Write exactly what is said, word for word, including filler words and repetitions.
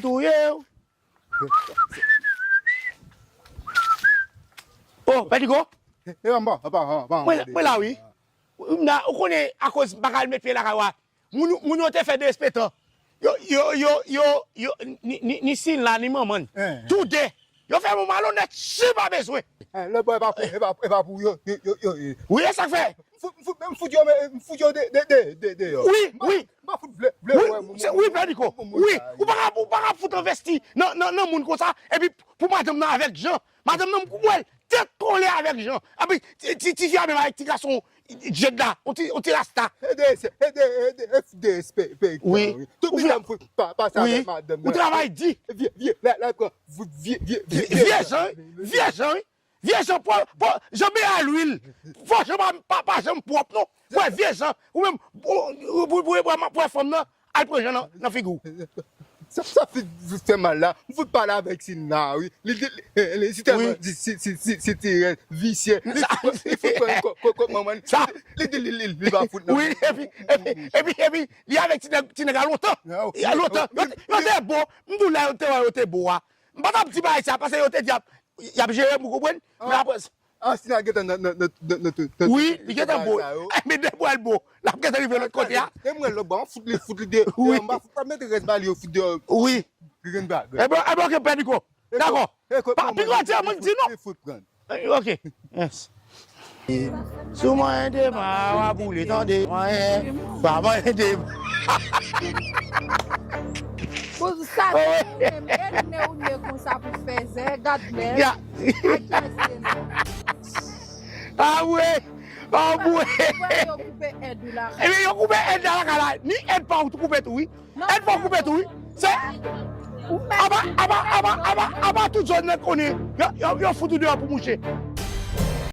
Touye w. Oh, Pèdiko. E anba, anba, anba. Mwen la wi. Ou konnen akoz m pa ka al met pye lakay ou a. Moun yo te fè derespektan. Yo, yo, yo, yo, yo, ni, ni, ni Sila, ni manman l. Toude. Yo fè yon malonèt, si pa bezwen. Lè bò e pa pou, e pa, e pa pou yo, yo, yo, yo. Wi, e sa k fè. M fout, m fout, m fout yo, m fout yo de, de, de, de, deyò. Wi, wi. M pa fout vle, vle wè moun. Wi, Pèdiko. Wi, ou pa ka, ou pa ka fout envesti nan, nan, nan moun konsa. Epi pou madanm nan avèk Jan. Madanm nan m wè l tèt kole avèk Jan. Epi ti, ti, ti fi a menm avèk ti gason Jed la, on ti, on ti rasta. Ede, ede, ede, ede, respè, respè. Wi. Tout bizè m fout pa, pase avèk madanm nan. Ou travay di. Vye, vye, la, la, pran, vye, vye, vye, vye jan, vye jan, wi. Vye jan, pwa, pwa, jan be a lwil. Fò jan pa, pa, pa janm pwòp, non. Wè, vye jan, ou menm, ou, ou, ou, ou, ou, ou, fòm nan, al pran jan nan, nan figi w. Sa, sa fi fè mal la. M fout pale avèk Sina, wi. Li, li, li, li, si tèlman di, si, si, si, si ti rèn visye. Li fout, li fout pran kò, kò, kò, manman. Li, li di, li, li, li pa fout nan. Wi, epi, epi, epi, epi, li avèk ti nèg, ti nèg a lontan. A lontan. Yo, yo te bon. M di w lè yo te wè yo te bon a. M pa t ap di bagay sa, paske yo te di ap, y ap jere m, ou konprann? Men apre sa. Asina gentan nan, nan, nan, nan, nan, nan, wi, li gentan bon. Men depi w al bon, l ap gentan rive lòt kote a. E mwen lòt bò, an fout li, fout li de. Wi. An ba fout pa mete rès ba li yo fout deyò. Wi. Grenn bagay. Ebyen, ebyen, oke, Pèdiko. Dakò. Pi gwo ti a moun di non. Fout pran. Ok. Yes. Si w manyen dema, w a boule, tande. Manyen, pa manyen dema. Pou sa, ou menm, e nou ne ou ne konsa pou fèzè, gad lè. Ya. Ak kèsye nou. Abwe, abwe. Wè yo koupe èd ou la. Ebyen, yo koupe èd la lakay la. Ni èd pa ou tou koupe tou, wi. Èd pa ou koupe tou, wi. Se, aba, aba, aba, aba, aba tout zòn nan konnen. Yo, yo, yo fout ou deyò pou mouche.